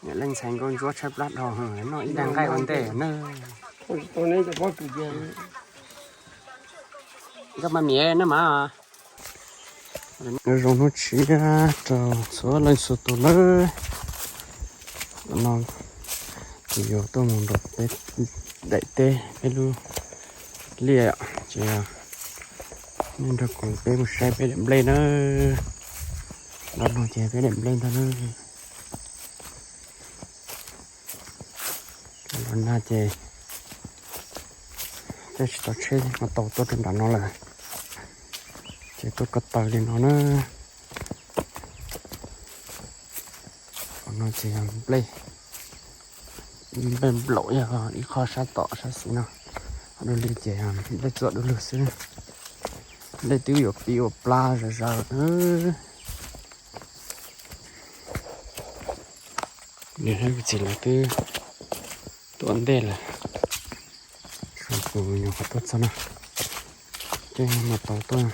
Niam leej ntxhais nkauj ntsuab tshaib plab dhau, noj ib dag nqaij ua ntej na. Nkauj mas miam na mas. Nyob zoo hnub tshiab rau txhua leej txhua tus nawb. No kuv yuav tuaj mus nrog peb daim teb peb lub liaj, ces nej nrog kuv peb mus saib peb daim nplej nawb. Los no ces peb daim nplej ntag nawb. Los nag ces peb tsis tau tsheb mas tau tuaj rau nram no lawm, ces tuaj ko taw li no na. Qhov no ces yog nplej, nplej nplaum yog ib qho sab tom sab xis no. Ho dua li ces nplej txuam du lug xwb. Nplej twb yuav pib ua plab zom zaws. Niam thiab kuv txiv lawv twb tuaj ntej lawm, tshuav kuv nyuam qhuav tuaj txog no, ces no tau tuaj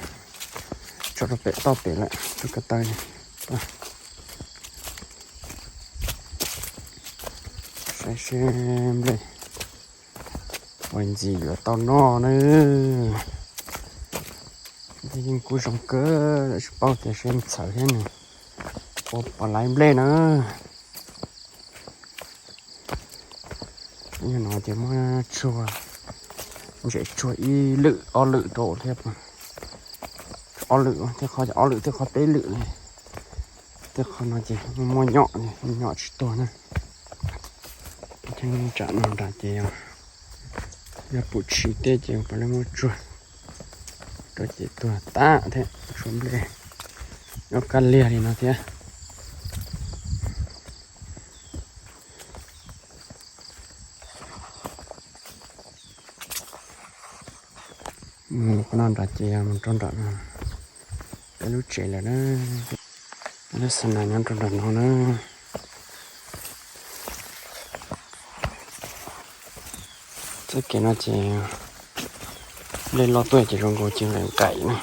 tso rau pem toj pem lawm, tuaj ko taw. Saib seb nplej puas ntxim yuav tau noj na. Nplej yeej kub zoo kawg, tsis paub tias seb txhawv thiab nws ua puas laiv nplej na. Nyob no ces muab tsuag, ntses tsuag ib lwm ob lwm rau thiab, ob lwm thiab qhov, ob lwm thiab qhov peb lwm li. Tej qhov no ces muaj nyom, nyom tsis tuag na. Ces tsam no nram ces yog pum tshis tej ces puav leej muaj tsuag rau ces tuag tag thiab, tshuav nplej nyob kab liag li no thiab. Mus qhov no nram ces yog mus rau nram peb lub tsev lawm na. Peb lub xab nas nyob rau nram no na. Txoj kev no ces nplej loj tuaj ces zoo nkaus ces nqaim nqaim na.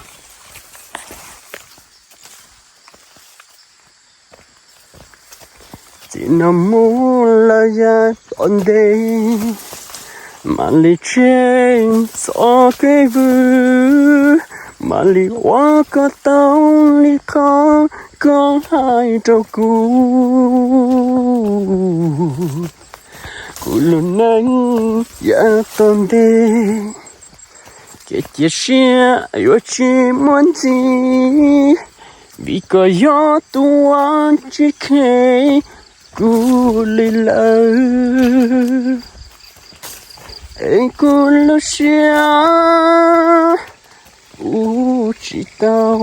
Txij no mus lawm yav tom ntej, mam li tseg txoj kev vwm, mam li ua kom tau li qhov koj hais rau kuv. Kuv lub neej yav tom ntej, kev cia siab yuav tsis muaj ntxiv, vim koj yog tus uas tsis kheev kuv li lawm. Es kuv lub siab ua tsis tau.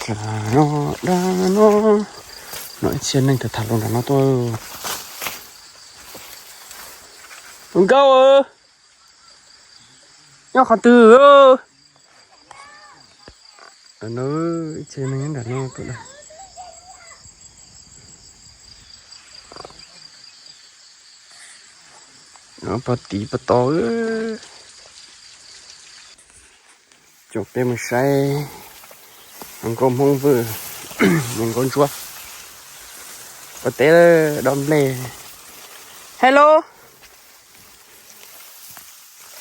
Nram no, nram no, no ib txhia neeg tham tham lus nram no tuaj. Tus nkauj, nyob qhov twg? No ib txhia neeg nram no tuaj da. Pog tiv pog to. Coj peb mus saib nkauj Hmoob Vwj, nkauj ntsuab ua teb dob nplej. Hello,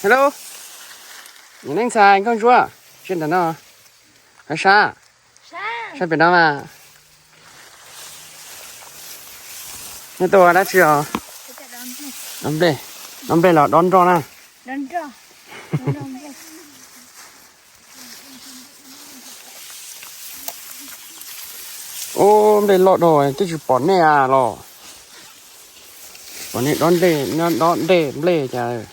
hello, neb ntxhais nkauj ntsuab, sib nrog no, sab, sab pem no mas. Nej tuaj ua dab tsi os? Dob nplej, dob nplej los dob nroj na. Ub, nplej loj dhau twb tsis pom nej los. Pom nej dob nplej, dob nplej cas.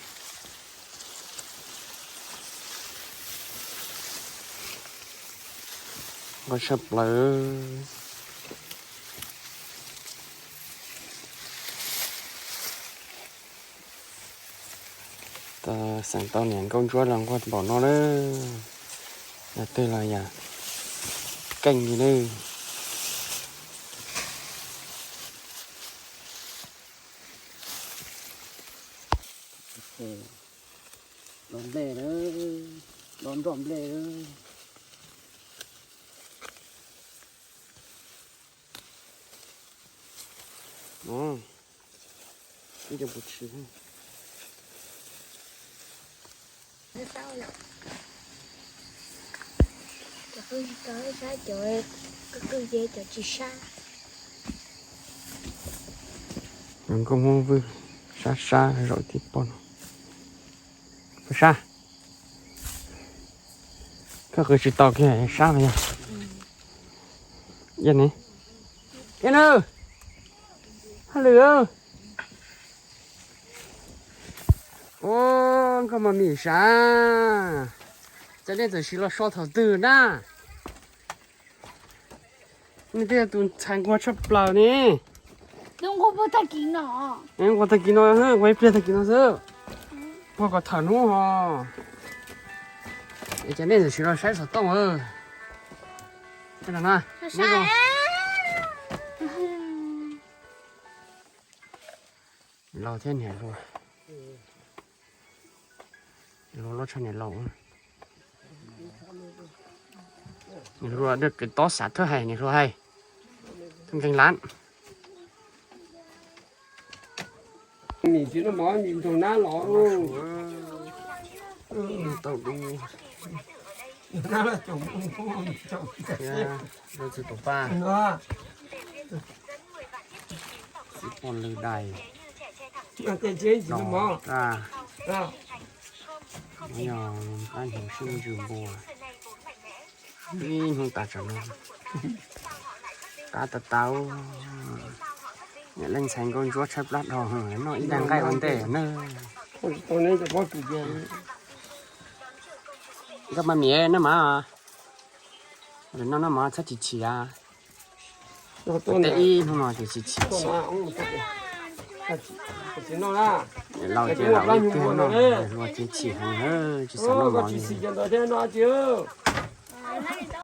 Nqaij tshaj plaws. Xeem tau niam nkauj ntsuab los nquag npaum no na. Yog twg los yam keej li na. Dob nplej, dob nroj nplej. No, ib co puv tshis. Cov nkauj muab vwj sab sab zaum tib pob no. Sab, koj qw tsis tau kiag sab no yog. Yog ne, yog na, hauj lwm. Ua, nkauj mos mis sav, cas nej txawm sis los so thaum twg na? Nej twb yog tus ntxhais nquag tshaj plaws ne. Nquag tag kis no, nquag ib pliag tag kis no xwb, nquag kom thawm hnub ho. Es cas nej txawm sis los saib xov tooj. Laus thiab niam hluas, niam hluas loj tshaj niam laus. Niam hluas dawb qis tob xav thawj hais niam hluas hais, thawj nqee lab. Tau dub. Tsis tus paj. Txiv poj lwg dais. Los, yog qab hnyuv sib ntsws npua. Ib hnub tas tsam no qab tau tau. Niam leej ntxhais nkauj ntsuab tshaib plab dhau, noj ib dag nqaij ua ntej na. Nkauj mas miv noj mov, noj noj mov txhob chim chim a. Tej ib hnub no ces chim chim chim. Laus ces laus ib tug no, hluas ces chim heev, tsis xav noj mov li.